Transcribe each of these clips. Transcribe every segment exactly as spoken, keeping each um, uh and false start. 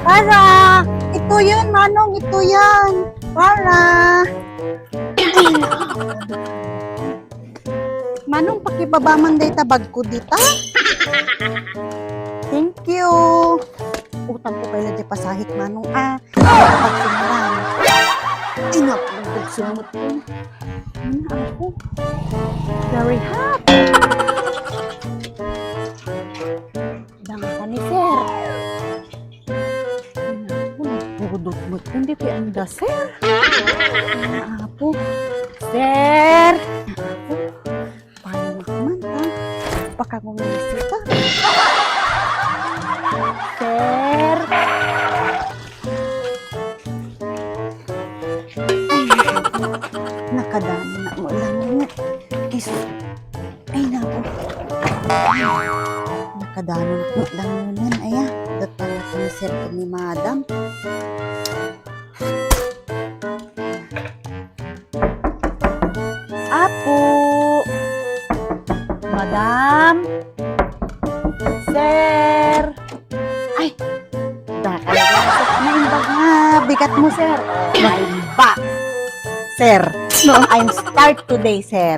Para! Ito yun, Manong, ito yan. Para! Manong, pakibaba man dayta bag ko dita. Thank you. Utang ko kayo na di pasahit, Manong. Ah, ay, naku, nagsumot ko. Ano ako? Very hot. Dangka ni sir. Ay, naku, nagpudot mo. Hindi ko anda, sir. Ay, naku. Sir! Paano man, ha? Pakangungisi ka. Sir! Ay, naku. Nakadamo na mo lang yun. Kis-, ay, naku. Nakadamo na mo lang yun. Ay, ah. Datang na si sir ni madam. Apo! Madam! Sir! Ay! Dakal ka, sir. Naimbag nga bigat mo, sir. Naimbag. Sir, no, I'm start today, sir.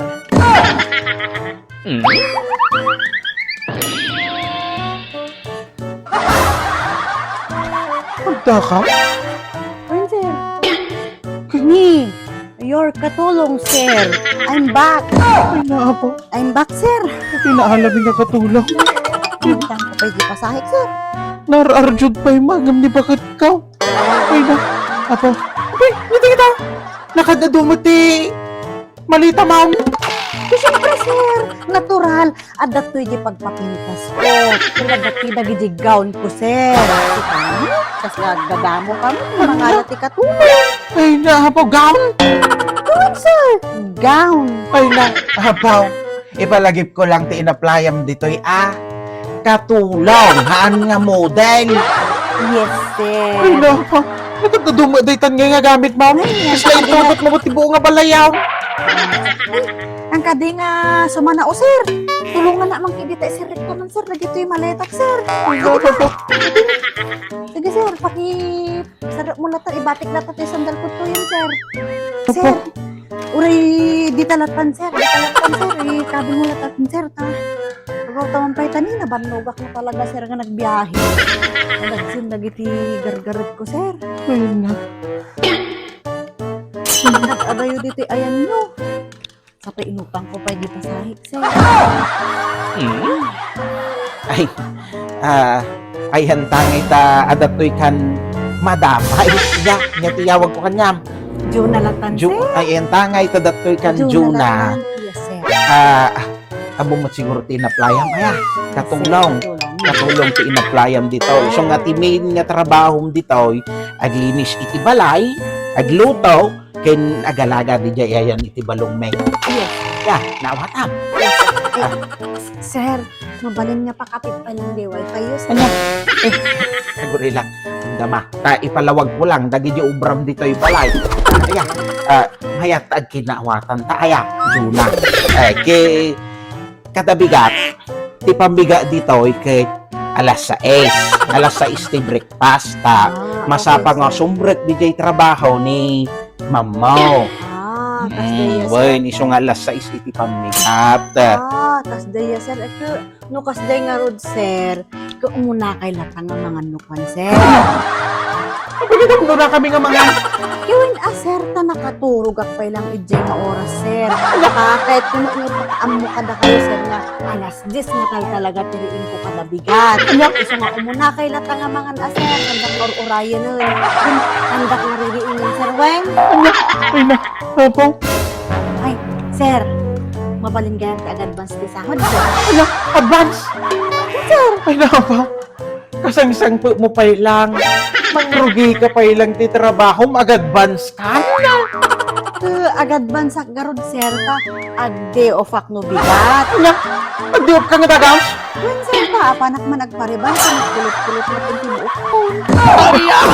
Agda ka? Ayun, sir. Me, your katulong, sir. I'm back. Ay, naapa. I'm back, sir. Pati naalam nga katulong. Utang ko pay di pasahit, sir. Nararjud pay magam ni bakat ka. Ay, na. Apo. Uy, ngiti kita. Nakadaduma ti maleta, ma'am. Siyempre, sir. Natural. Adda toy di pagpapintas ko. Pero adda toy dagiti gown ko, sir. Kita mo? Kasla agdadamo kami. Mangala ti katulong. Ay, na, apo, gown? Gown, sir. Gown. Ay, na, apo. Ipalagip ko lang ti inaplayam ditoy, ah. Katulong, haan nga model. Yes, sir. Ay, na, apo. Nakadaduma daytan nga nga gamit, ma'am. Ay, yes, sir. Isla intudot mo ti buo nga balayam. Ang kadi nga sumana, o, sir. Tulungan na man kidi ta, sir. Rekta man, sir. Lagi to'y maletak, sir. Ay, na, apo. Sige, sir. Paki-, sarap mo latta. Ibatik latta ti sandal ko to yun, sir. Sir, uray, di talatan, sir. Di talatan, sir. Ikabil mo latta, sir, ta. Agaw taman pay tani, nabannogak na talaga, sir, nga nagbiyahe. Nagsin dagiti gargarod ko, sir. Ayun na. Nag-adayo dito'y ayan nyo. Sa inutang ko pay di pasahit, sir. Hmm? Ay, ah, ayan tangay ta adatoy kan madam. Ay, ya, nya ti yawag ko kaniam. Juna latan, Ju-, sir. Ay, ayan tangay ta adatoy kan Juna. Juna latan. Yes, sir. Ah, amo met siguro ti inaplayam, aya. Katulong. Sir, katulong. Katulong ti inaplayam ditoy. Isu nga ti main nga trabahom ditoy, aglinis iti balay, agluto, ken agalaga diay ayan iti balong, Meng. Yes. Ya, naawatam. Yes, sir. Eh, sir, mabalin nga pakapit pay lang di wifi yo, sir. Ano? Eh, aguri lang. Andama. Ta ipalawag ko lang dagiti obram ditoy balay. Aya, ah, mayat ta agkinnaawatan ta, aya, Juna. Eh, ke-, kada bigat, ti pambigat ditoy ket alas sais. Alas sais ti breakfast, ta. Ah, masapa nga sir. Sumrek diay trabaho ni Mama. Ah, kasdiay, sir. Wen, isu nga alas sais iti pammigat. Ah, kasdiay, sir. Ito, no kasdiay ngarud, sir, ket umunakay latta nga mangan no kuan, sir. Pagkita mo na kami nga mangan. Wen, ah, sir, ta nakaturogak pay lang idiay nga oras, sir. Nakakayat ko no, no, ammo kadakayo, sir, nga alas diyes nga tal talaga ti riing ko kada bigat. Anya? Isu nga umunakay latta nga mangan a, sir. Handak nga ur-urayen, eh. Handak nga ririingen, sir, wen? Anya? Ay na. Apo? Ay, sir. Mabalin gayam ti ag-advance ti sahod, sir. Anya? Advance? Sir. Ay na, apo. Kasangsangpet mo pay lang. Mangrugi ka pay lang ti trabahom, ag-advance ka. Eh, ag-advance ak garud, sir, ta ag-day off ak no bigat. Anya? Ag-day off ka nga dagas? Wen, sir, ta apanak man agpariban, ta nagkulot-kulot met ti buok ko. Ay, ah!